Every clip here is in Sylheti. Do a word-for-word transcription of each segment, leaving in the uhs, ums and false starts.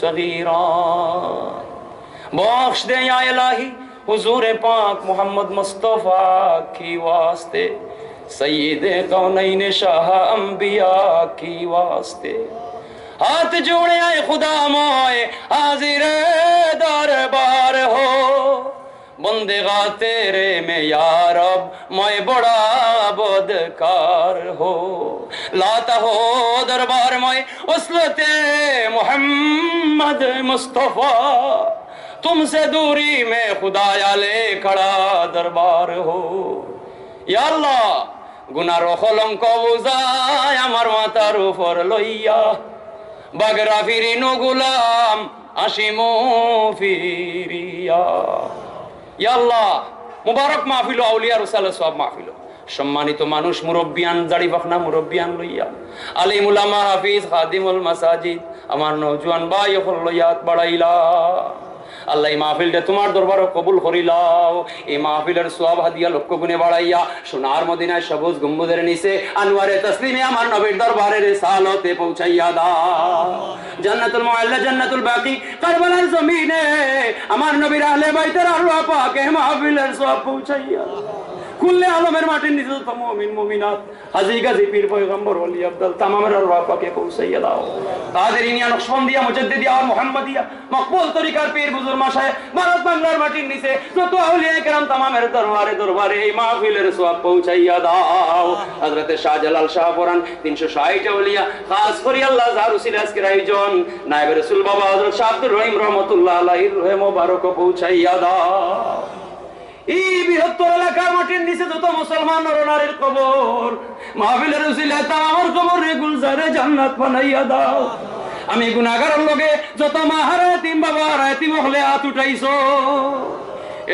صغیرا۔ بخش دے یا الٰہی حضور پاک محمد مصطفیٰ کی واسطے، سید کونین شاہ انبیاء کی واسطے۔ ہاتھ جوڑے اے خدا موئے حاضر دربار ہو، بندگاں تیرے میں یا رب موئے بڑا بدکار ہو۔ لاتا ہو دربار موئے وصلت محمد مصطفیٰ، تم سے دوری میں خدایا لے کھڑا دربار ہو۔ یا আল্লাহ, গুনার কলঙ্ক বুঝায় আমার মাথার উপর লইয়া, বাগরা ফিরিনু গুলাম আসিমু ফিরিয়া। ইয়া আল্লাহ, মুবারক মাহফিল, আউলিয়ার উসালে সব মাহফিল, সম্মানিত মানুষ, মুরব্বিয়ান, জাড়ি পাখনা মুরব্বিয়ান লইয়া, আলিম উলামা, হাফিজ, খাদিমুল মাসাজিদ, আমার নওজোয়ান ভাই অকল লইয়া আত বাড়াইলা। আল্লাহ, এই মাহফিলটা তোমার দরবারো কবুল করিলাও। এই মাহফিলের সওয়াব হাদিয়া লক্ষ গুণে বাড়াইয়া সোনার মদিনায় সবুজ গম্বুজের নিচে আনোয়ারে তসলিমে আমার নবীর দরবারে রিসালতে পৌঁছাইয়া দাও। জান্নাতুল মুআল্লা, জান্নাতুল বাকি, কারবালার জমিনে আমার নবীর আহলে বাইতের আরওয়াহ পাকে মাহফিলের সওয়াব পৌঁছাইয়া দাও। কুল্লে আলমের মাটির নিচে যত মুমিন মুমিনাত, হাজী গাজী পীর পয়গম্বর ওলি আফজাল তামামের আরওয়াহ পাকে পৌঁছাইয়া দাও। কাদেরিয়া নকশবন্দিয়া মুজাদ্দিদিয়া মুহাম্মদিয়া মকবুল তরিকার পীর বুজুর্গ মাশায়েখ ভারত বাংলার মাটির নিচে যত আউলিয়া কেরাম তামামের দরবারে দরবারে এই মাহফিলের সওয়াব পৌঁছাইয়া দাও। হযরতে শাহজালাল শাহপরান তিনশো ষাইট আউলিয়া, খাস করি আল্লাহ যার উসিলে আজকের আয়োজন, নায়েবে রসুল বাবা হযরত শাহ আব্দুর রহিম রহমতুল্লাহ আলাইহির রুহে মোবারক পৌঁছাইয়া দাও। এই বৃহত্তর এলাকার মাটির নিচে যত মুসলমান নর নারীর কবর, মাহফিলের উসিলায় তামামর কবররে গুলজারে জান্নাত বানাইয়া দাও। আমি গুনাহগারর লগে যত মা হারা এতিম, বাবা হারা এতিম অকলে আত উঠাইছো,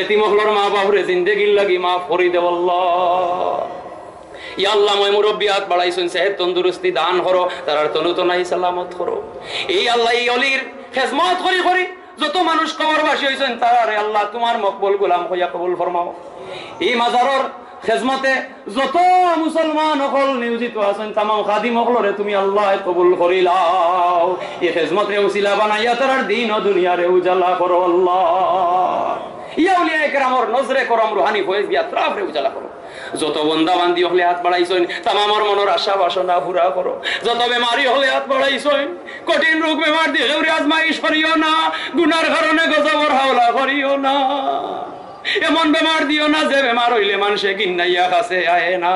এতিম অকলর মা বাপরে জিন্দেগির লাগি মাফ করি দেও আল্লাহ। ইয়া আল্লাহ, ময় মুরব্বি আত বাড়াইছইন, সেহত তন্দুরুস্তি দান করো, তারার তনু তনাই সালামত করো। এই আল্লাহ, এই অলির খেজমত করি করি যত মানুষ কবরবাসী অইছইন, তারারে আল্লাহ তোমার মকবুল গোলাম কইয়া কবুল ফরমাও। এই মাজারর খেজমতে যত মুসলমান অকল নিয়োজিত আছইন, তামাম খাদিম অকলরে তুমি আল্লাহ কবুল করিলাও। এই খেজমতরে উসিলা বানাইয়া তারার দিন ও দুনিয়ারে উজালা করো আল্লাহ। ইয়া আউলিয়া একরামর নজরে করম, রুহানি ফয়েজ দিয়া আতরাফরে উজালা করো। যত বন্দা বান্দি অকলে আত বাড়াইছইন, তামামর মনর আশা বাসনা পুরা করো। যত বেমারি অকলে আত বাড়াইছইন, কঠিন রোগ বেমার দিয়া কেউরে আজমাইশ করিও না, গুনার কারণে গজবর হাওলা করিও না। এমন বেমার দিও না যে বেমার অইলে মানষে ঘিন্নাইয়া কাছে আয় না।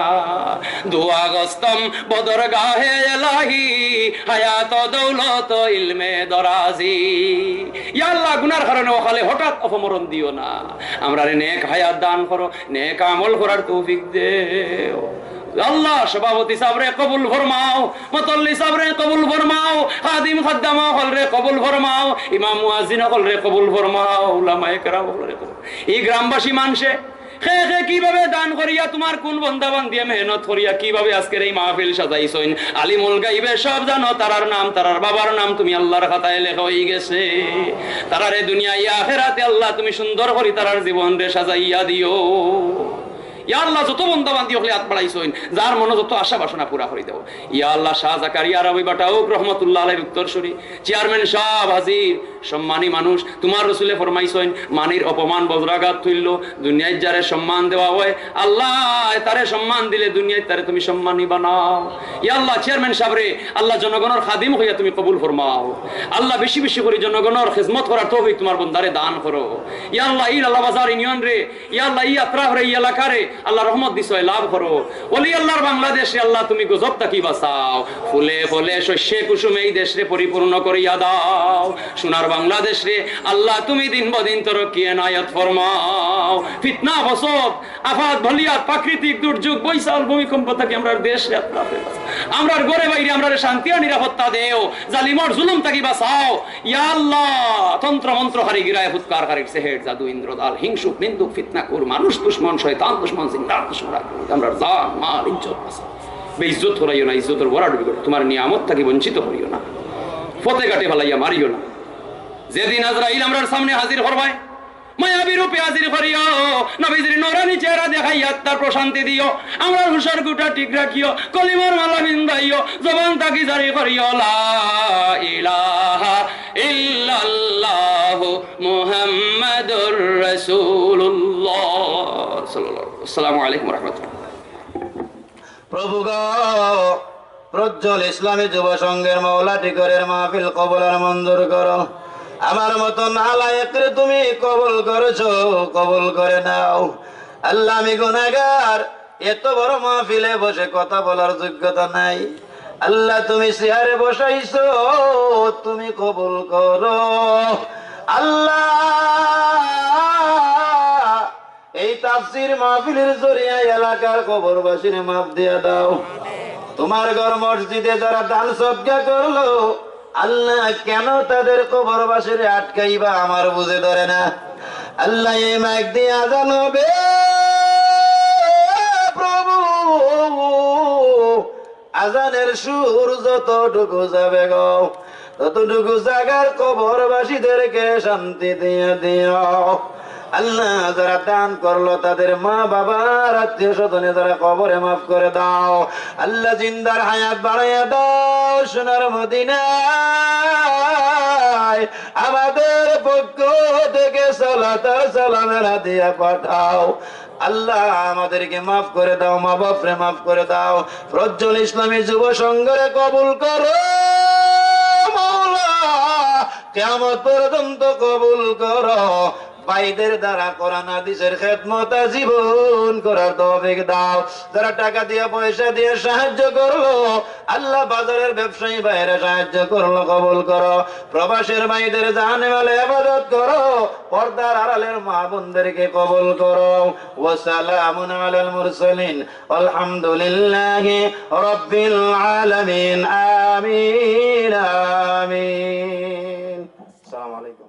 দোয়া গস্তম বদরগাহে এলাহি, হায়াত দৌলত ইলমে দরাজি। ইয়া আল্লাহ, গুনার কারণে অকালে হঠাৎ অপমরণ দিও না। আমরারে নেক হায়াত দান করো, নেক আমল করার তৌফিক দেও। আল্লাহ, সভাপতি সাবরে কবুল ফরমাও, মুতল্লি সাবরে কবুল ফরমাও, খাদিম খাদ্দামা অকলরে কবুল ফরমাও, ইমাম মুয়াজ্জিন অকলরে কবুল ফরমাও, উলামায়ে কেরাম অকলরে কবুল। এই গ্রামবাসী মানষে কে কে কিভাবে দান করিয়া, তোমার কোন বন্দা বান্দিয়ে মেহনত করিয়া কিভাবে আজকের এই মাহফিল সাজাইছইন, আলিমুল গাইবে সব জানো, তারার নাম, তারার বাবার নাম তুমি আল্লাহর খাতায় লেখা অইগেছে। তারারে দুনিয়ায় আখেরাতে আল্লাহ তুমি সুন্দর করি তারার জীবনরে সাজাইয়া দিও। ইয়া আল্লাহ, যত বন্দা বান্দি অকলে আত বাড়াইছইন, যার মনো যত আশা বাসনা পুরা করি দেও। ইয়া আল্লাহ, শাহ জাকারিয়া রাবি বাটাউক রহমতুল্লাহ আলাইহির উত্তরসূরি, চেয়ারম্যান সাব হাজির, সম্মানী মানুষ, তোমার রসুলে ফরমাইছইন, মানির অপমান বজ্রাঘাত তুল্য, দুনিয়াত যারে সম্মান দেওয়া হয়, আল্লাহ তারে সম্মান দিলে দুনিয়াত তারে তুমি সম্মানী বানাও। ইয়া আল্লাহ, চেয়ারম্যান সাবরে আল্লাহ জনগণর খাদিম কইয়া তুমি কবুল ফরমাও। আল্লাহ বেশি বেশি করি জনগণর খেজমত করার তৌফিক তোমার বন্দারে দান করো। ইয়া আল্লাহ, এই লালাবাজার ইউনিয়নরে, ইয়া আল্লাহ, এই আতরাফরে, এই এলাকারে আল্লাহ রহমত দিছো, লাভ করো। ওলি আল্লাহর বাংলাদেশরে আল্লাহ তুমি গজব থাকি বাঁচাও। ফুলে ফলে শস্যে কুসুমে এই দেশরে পরিপূর্ণ করিয়া দাও। সোনার বাংলাদেশরে আল্লাহ তুমি দিন বদিন তরক্কি এনায়েত ফরমাও। ফিতনা, ফসদ, আফাত, বলিয়াত, প্রাকৃতিক দুর্যোগ, বৈশাল ভূমিকম্প থাকি আমরার দেশরে আল্লাহ বাঁচাও। আমরার ঘরে বাইরে আমরারে শান্তি আর নিরাপত্তা দেও। জালিমর জুলুম থাকি বাঁচাও। ইয়া আল্লাহ, তন্ত্র মন্ত্র কারিগিরায় ফুৎকার কারির সেহের জাদু ইন্দ্রজাল হিংসুক নিন্দুক ফিতনাকুর মানুষ দুশমন শয়তান দুশমন জিন্নাত দুশমন রাগ আমরার জান মাল ইজ্জত বাঁচাও। বেইজ্জত করাইও না, ইজ্জতর বড়া ডুবি করো। তোমার নিয়ামত থাকি বঞ্চিত করিও না, পথে ঘাটে ফালাইয়া মারিও না। যেদিন আজরাইল আমরার সামনে হাজির করবায়, মায়াবী রূপে হাজির করিও, নবীজির নুরানি চেহারা দেখাইয়া আত্মার প্রশান্তি দিও, আমরার হুশর গুটা ঠিক রাখিও, কলিমার মালা পিন্দাইও, জবান থাকি জারি করিও, লা ইলাহা ইল্লাল্লাহু মুহাম্মাদুর রাসূলুল্লাহ সাল্লাল্লাহু আলাইহি ওয়াসাল্লাম। আসসালামু আলাইকুম ওয়া রাহমাতুল্লাহ। প্রভু গো, প্রজ্জ্বল ইসলামী যুব সংঘের মওলা টিকরের মাহফিল কবুল আর মঞ্জুর করো। আমার মতো নালায়েকরে তুমি কবুল করেছো, কবুল করে নাও। আল্লাহ, আমি গুনাহগার, এত বড় মাহফিলে বসে কথা বলার যোগ্যতা নাই। আল্লাহ, তুমি চেয়ারে বসাইছো, তুমি কবুল করো। আল্লাহ, এই তাফসীর মাহফিলের জরিয়ায় এলাকার কবরবাসীর মাফ দিয়া দাও। তোমার ঘর মসজিদে যারা দান সদকা করলো, আল্লাহ, কেন তাদের কবরবাসীর আটকাইবা, আমার বুঝে ধরে না। আল্লাহ, এই মাইক দিয়ে আজান হবে, প্রভু, আজানের সুর যতটুকু যাবে গো, ততটুকু জাগার কবরবাসীদেরকে শান্তি দিয়ে দিও। আল্লাহ, যারা দান করলো, তাদের মা বাবার আত্মীয় স্বজনে যারা কবরে মাফ করে দাও। আল্লাহ, জিন্দার হায়াত বাড়াইয়া দাও। সোনার মদিনায় আমাদের পক্ষ থেকে সালাত আর সালামের হাদিয়া পাঠাও। আল্লাহ, আমাদেরকে মাফ করে দাও, মা বাপরে মাফ করে দাও। প্রজ্জ্বল ইসলামী যুব সংঘরে কবুল করো মাওলা, কিয়ামত পর্যন্ত কবুল করো। ভাইদের দ্বারা কোরআন হাদিসের খেদমত আজীবন করার তৌফিক দাও। যারা টাকা দিয়ে, পয়সা দিয়ে সাহায্য করলো, আল্লাহ, বাজারের ব্যবসায়ী ভাইরা সাহায্য করলো, কবুল করো। প্রবাসের ভাইদের জানে মালে ইবাদত করো, পর্দার আড়ালের মা বোনদেরকে কবুল করো। ওয়া সালামুন আলাল মুরসালিন, আলহামদুলিল্লাহি রাব্বিল আলামিন। আমিন, আমিন। আসসালামু আলাইকুম।